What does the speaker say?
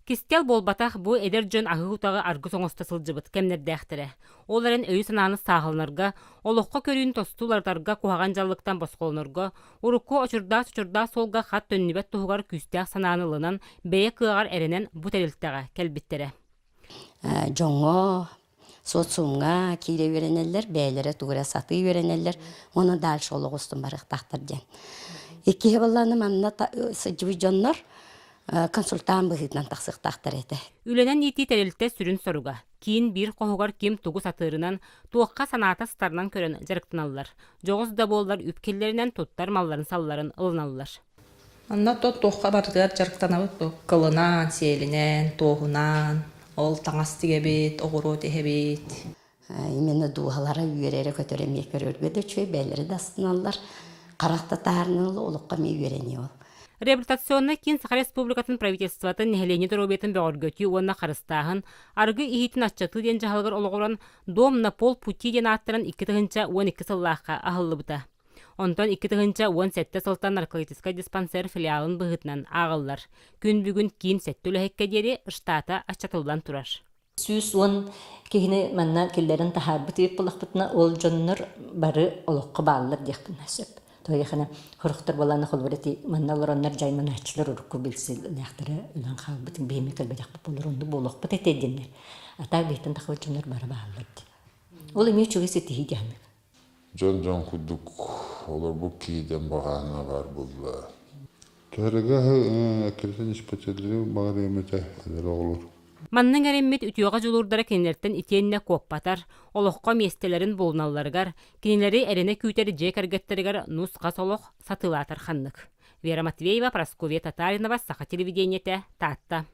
Кистэл буолбатах, бу эдэр дьон аһыы утаҕы аргыс оҥосто сылдьыбыт кэмнэрдээхтэрэ. Ол эрэн өйү-санааны сааһыланарга, олоххо көрүүнү тосту уларытарга куһаҕан дьаллыктан босхолонорго, урукку очурдаах-чочурдаах суолга хат төннүбэт туһугар күүстээх санааны ылынан, бэйэ кыаҕар эрэнэн бу тэрилтэҕэ кэлбиттэрэ. Дьоҥҥо социумҥа киирэ үөрэнэллэр, бэйэлэрэ тугу эрэ сатыы үөрэнэллэр уонна дальше олох устун барыахтаахтар диэн. Иккиһи буоллаҕына манна сылдьыбыт дьоннор консультант быһыытынан тахсыахтаахтар этэ. Үлэнэн иитии тэрилтэ сүрүн соруга киин биир хоһугар ким тугу сатыырынан, туохха санаата сытарынан көрөн дьарыктаналлар. Дьоҕус да буоллар үп киллэринэн туттар малларын-салларын ылыналлар. Онно то туохха барытыгар дьарыктанабыт бу кылынан, сиэлинэн, туоһунан, ол таҥас тигэбит, оҕуруо тиһэбит. Именно дууһалара үөрэрэ-көтөрө эмиэ көрөргө да үчүгэй, бэйэлэрэ да астыналлар, харах да таарынан олоххо эмиэ үөрэниэ ол. Реабилитационнай киин Саха Республикатын правительствотын нэһилиэнньэ доруобуйатын бөҕөргөтүү уонна харыстааһын, арыгы иһиитин аччатыы диэн дьаһалыгар олоҕуран «Дом на полпути» диэн ааттанан 2012 сыллаахха аһыллыбыта. Онтон 2017 сылтан наркологическай диспансер филиалын быһыытынан ааҕыллар. Күн бүгүн киин сэттэ үлэһиккэ диэри штата аччатыллан турар. 110 киһини манна киллэрэн таһаарбыт эбит буоллахпытына, ол дьоннор бары олоххо бааллар диэхпинэ сөп. Тоҕо хорохтор буолааны холобур ити манна олороннор дьайманааччылар урукку билсилээхтэрэ өлөн хаалбыт биһиэми кэлбэтэхпит буолар оннук буолуохпут этэ диэннэр. А так биһиттэн тахабыт дьоннор бары бааллар дии. Ол эмиэ үчүгэй ситиһии диэхмик. Дьон-дьон курдук олорбут киһитэн баҕаһына баар буолла. Төһөрөгө эккирэтэн испэтэллэри баҕарыам этэ эдэр оҕолор. Маннык эриммит үтүөҕэ дьулуурдара кинилэртэн итиэннэ куоппатар, олоххо миэстэлэрин булуналларыгар, кинилэри эрэнэ күүтэр дьиэ кэргэттэригэр нус-хас олох сатыылаатар ханнык. Вера Матвеева, Прасковья Татаринова, Саха телевидениетэ, Таатта.